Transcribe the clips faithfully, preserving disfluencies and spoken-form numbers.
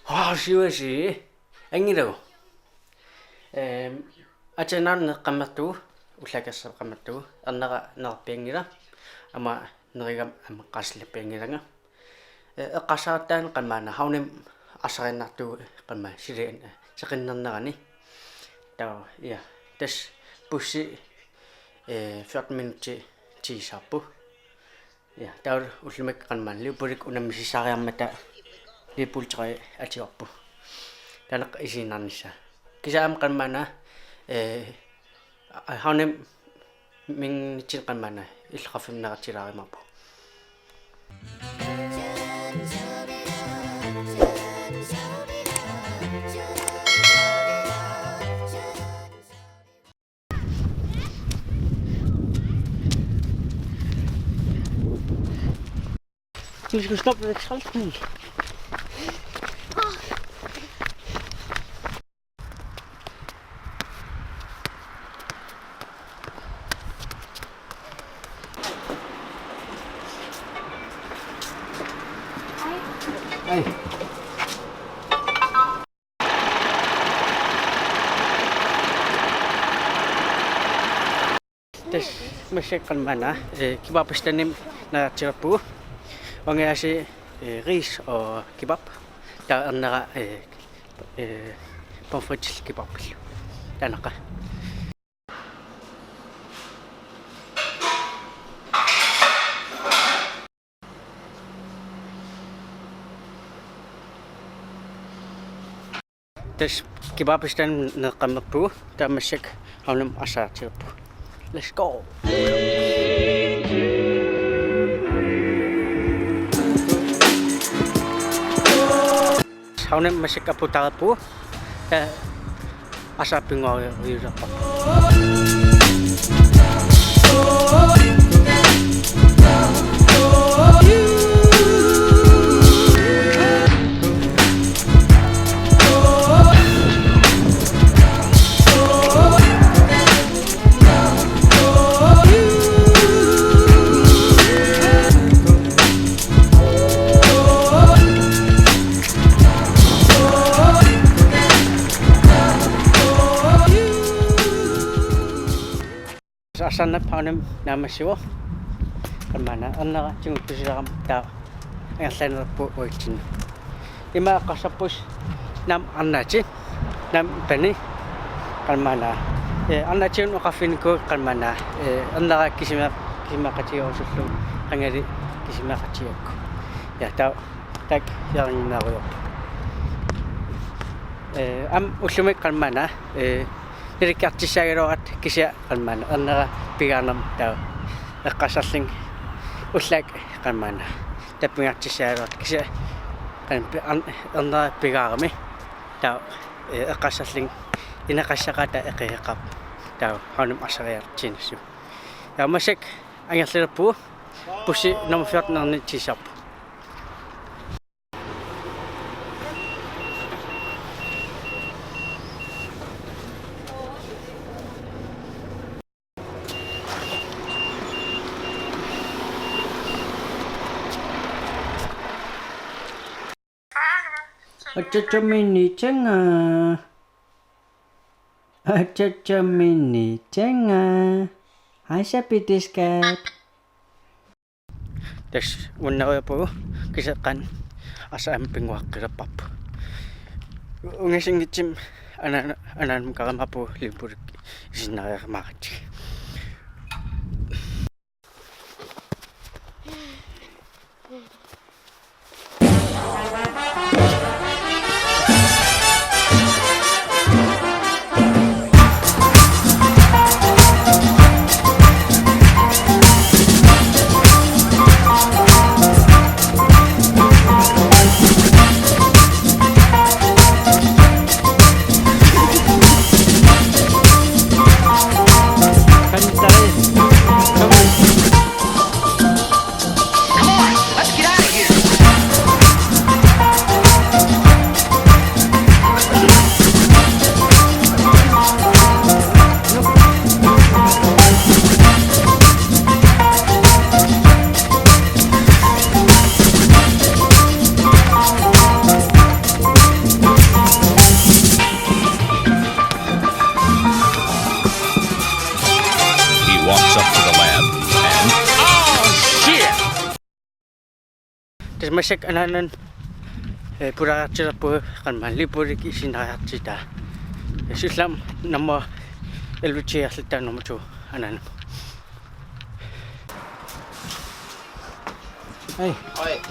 Haa, siuasi. Angilagu. Ehm, atenaana neqqammertugu, ullaakkut atenaana neqqammertugu, ernera nerpianngilaq, aamma nerigama aamma eqqaasillappianngilanga. Eh, eqqarsaratta qaammaana, Havnemi arsariinnartuuvoq qaammaana, sili, eh, seqinnernerani. Taava, ja, tassa bussi, eh, fjorten minutsit tigissavarput. Ja, taava ullumi qaammaana Liverpoolikkut unammisissariarmata Liverpool tre atuarput. Taanna isiginnaarnissaa. Kisianni aamma qaammaana, eh, a-, Havneminngaanniit qaammaana illoqarfimmi neqartilaarumaarpugut. Du skal stoppe ved tolv. Hej. Tassa massakkut qaammaana, eh, kebabistandimik neqartilerpugut. Uanga aasiit, eh, ris og kebab. Taava ernera, eh, eh, pomfritillu kebabillu. Taanna. Tassa kebabistandimik neqqammerpugut, taava massakkut Havnemi arsariartilerpugut. Let's go. Havnemi massakkut apuutereerpugut. Taava arsaq pinnguariartorpoq. Arsarneq Havnemi naammassivoq. Qaammaana ernera tiguttusilerama taava angerlarnerput uatsinnut. Ima eqqarsarpusi naamik arnaatit, naamik pani. Qaammaana, eh, arnaatigut oqarfiginikuuakka qaammaana, eh, ernera kisima-, kisimiikkatsiarusullugu, qangali kisimiikkatsiagakku. Ja, taava taakku jaringinnaarujoorput. Eh, aamma ullumi qaammaana, eh, neriartussagaluaratta kisianni qaammaana ernera pigaanerma taava eqqarsarlunga ullaakkut qaammaana tappingaartussagaluaratta kisianni qaam-, pi-, an-, ernera pigaarami taava, eh, eqqarsarlunga ineqassaqaata eqeqqaarput taava Havnemi arsariartiinnassaaq. Ja massakkut angerlalerpugut bussi nummer fjorten-ernerni tigissavarput. Achacha mini tenga. Achacha mini tenga. Hej, Sapitiskat. Tassa uannariuppugut kisianni qanoq arsaq aamma pinnguaqqilerparput. Ungasinngitsumik anaa-, anaanamukarimaarpugut Liverpoolikkut isiginnaariarumaaratsigu. Massakkut anaananut, eh, pulaariartilerpugut, qanmani Lipulik isiginnaariartitaa. Siullermik nummer elleve-tiiarluta nummer to anaanamut. Hej. Hej.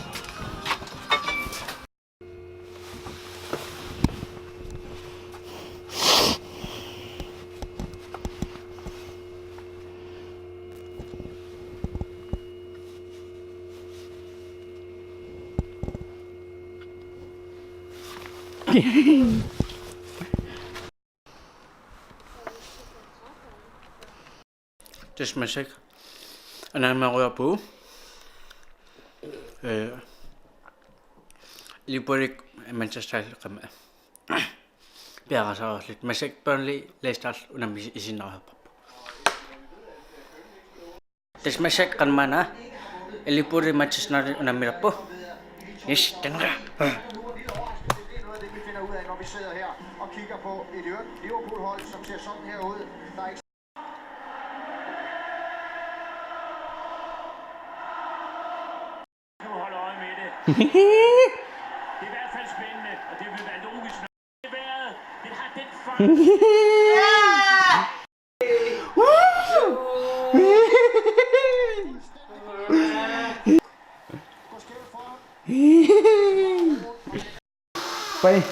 Tassa massakkut anaanamut arusaarpugut. Eh, Lipulik Manchester qama piareersarlutik. Massakkut Burnley Leicester unammi isiginnaariarparput. Tassa massakkut qanmani Lipulik Manchester unammilerpoq. Yes, den er. Det er noget af det, vi finder ud af, når vi sidder her og kigger på et, i øvrigt, Liverpool-hold, som ser sådan her ud. Der er ikke Nu holde øje med det. Det er i hvert fald spændende, og det vil være logisk nok. Det er vejret. Det har den fart. Bye.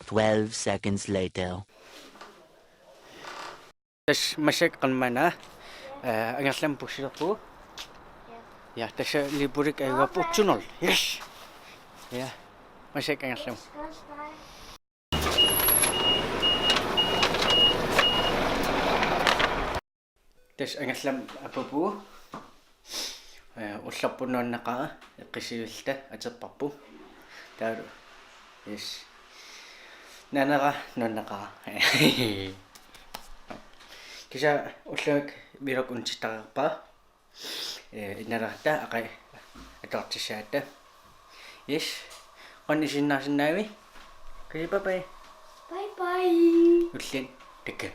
Twelve seconds later. Tassa massakkut qanmani, eh, Angerlamut pussilerpugut. Ja, tassa Lipulik ajugaappoq to nul. Yes. Ja. Massakkut Angerlamut. Tassa Angerlamut apuuppugut. Eh, ullorput nuanneqaaq, eqqissivilluta aterparput. Taavalu. Yes. Naanera nuanneqaaq. Kisianni ullumi vlog unitsittarpara. Eh, innarata aqagu atuartussaatta. Yes. Qanoq isiginnaarsinnaavi? Kisi, bye bye. Bye bye. Ullut. Takka.